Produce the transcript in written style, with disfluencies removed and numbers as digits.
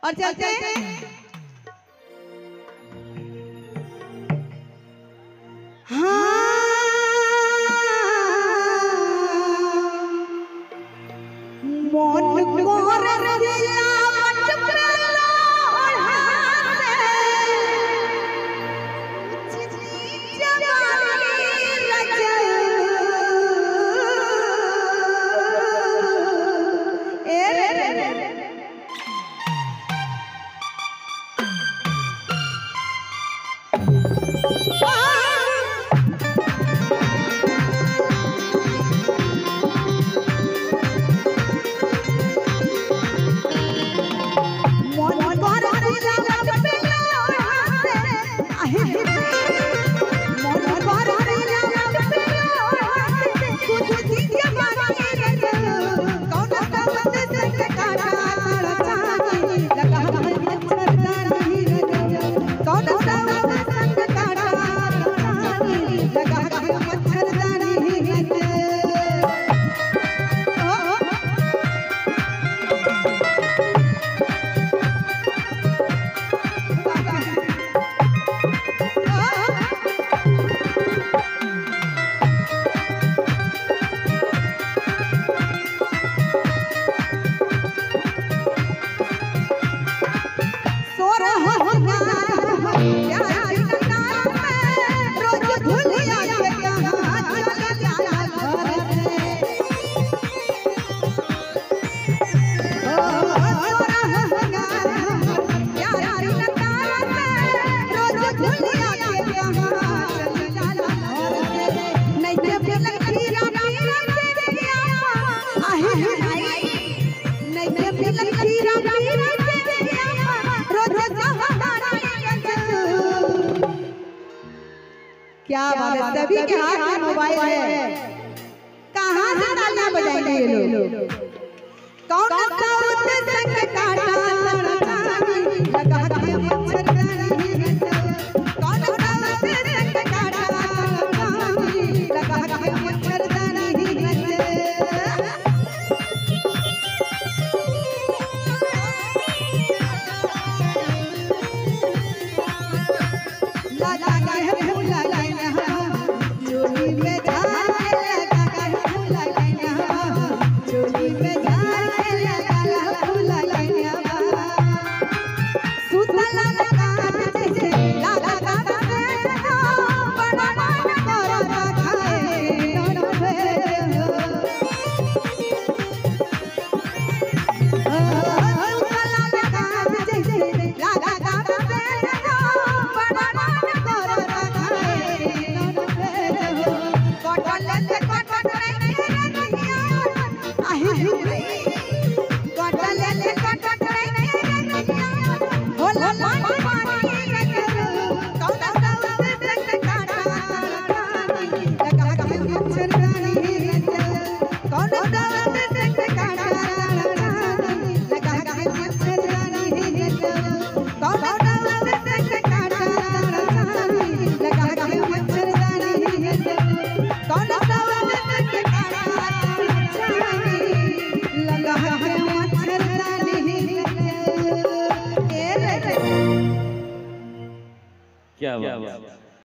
और चलते हैं। हाँ मन कर सिलावट पे लोढ़ा से उछली जवानी रजल ए रे रे रे। क्या बात है, सभी के हाथ में मोबाइल है, कहाँ से तालियां बजाएंगे ये लोग? कौन साउथ संग काटा लड़ानी लगा के मच्छरदानी, कौन साउथ संग काटा लड़ानी लगा के मच्छरदानी। लगा के फूला चोली में झाड़ लगा के फूला चोली में झाड़ लगा फूला सुतला लगा जैसे लगा बड़ा मन करता खाए नन हो। सुतला लगा जैसे लगा बड़ा मन करता खाए नन हो। कटल से कटल कटल से कटल होला पानी पानी कौन साउथ संग काटा लगा के मच्छरदानी, कौन साउथ संग काटा लगा के मच्छरदानी, कौन साउथ संग काटा लगा के मच्छरदानी, कौन साउथ संग काटा लगा के मच्छरदानी। क्या बात।